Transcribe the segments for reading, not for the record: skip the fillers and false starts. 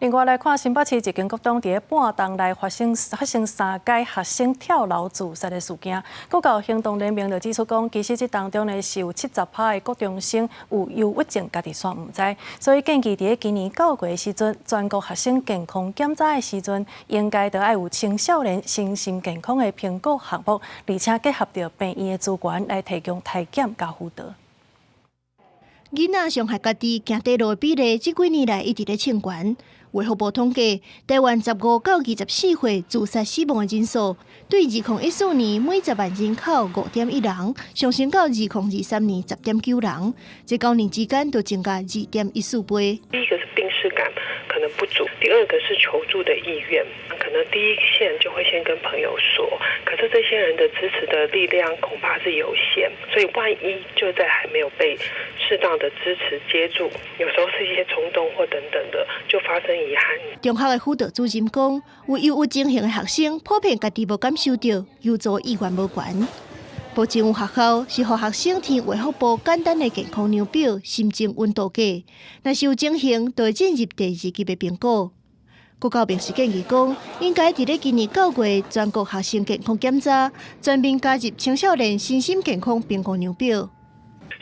另外來看，新北市一間國中佇咧半冬內發生三擺學生跳樓自殺的事件。國教行動聯盟就指出講，其實這當中呢是有70%的國中生有憂鬱症，家己煞毋知。所以建議佇咧今年9月的時陣，全國學生健康檢查的時陣，應該著愛有青少年身心健康的評估項目，而且結合著病院的資源來提供體檢佮輔導。囡仔傷害家己行短路的比例，這幾年來一直咧衝懸。衛福部統計，台灣15到24歲自殺死亡的人數，對2014年每10萬人口5.1人，上升到2023年10.9人，這9年之間就增加2.14倍。第一個是病識感可能不足，第二個是求助的意願，可能第一線就會先跟朋友說，可是這些人的支持的力量恐怕是有限，所以萬一就在還沒有被適當的支持接住，有時候是一些衝動或等等的，就發生遺憾。中學的輔導主任講，有憂鬱症型的學生普遍家己無感受著，求助意願無懸。目前有學校是予學生填衛福部簡單的健康量表、心情溫度計，若是有症型，就會進入第二級的評估。國教署是建議講，應該佇咧今年9月全國學生健康檢查，全面加入青少年身心健康評估量表。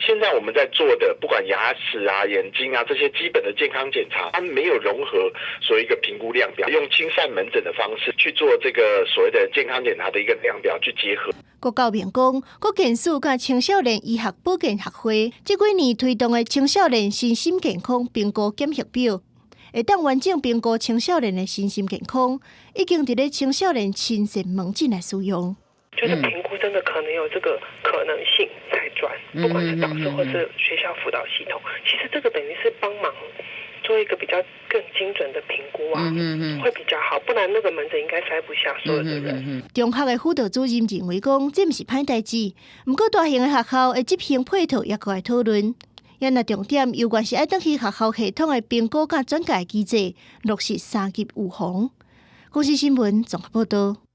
現在我們在做的，不管牙齒啊、眼睛啊這些基本的健康檢查，它沒有融合所謂一個評估量表，用親善門診的方式去做這個所謂的健康檢查的一個量表去結合。國教署講，國健署佮青少年醫學保健學會這幾年推動的青少年身心健康評估檢核表，會當完整評估青少年的身心健康，已經佇咧青少年親善門診來使用。就是評估真的可能有這個可能性才轉，不管是導師或是學校輔導系統，其實這個等於是幫忙做一個比較更精準的評估啊，會比較好，不然那個門診應該塞不下所有的人。中學的輔導主任認為講，這毋是歹代誌，毋過大型的學校的執行配套也閣愛討論。也若重點，猶原是愛轉去學校系統的評估佮轉介機制，落實三級預防。公視新聞綜合報導。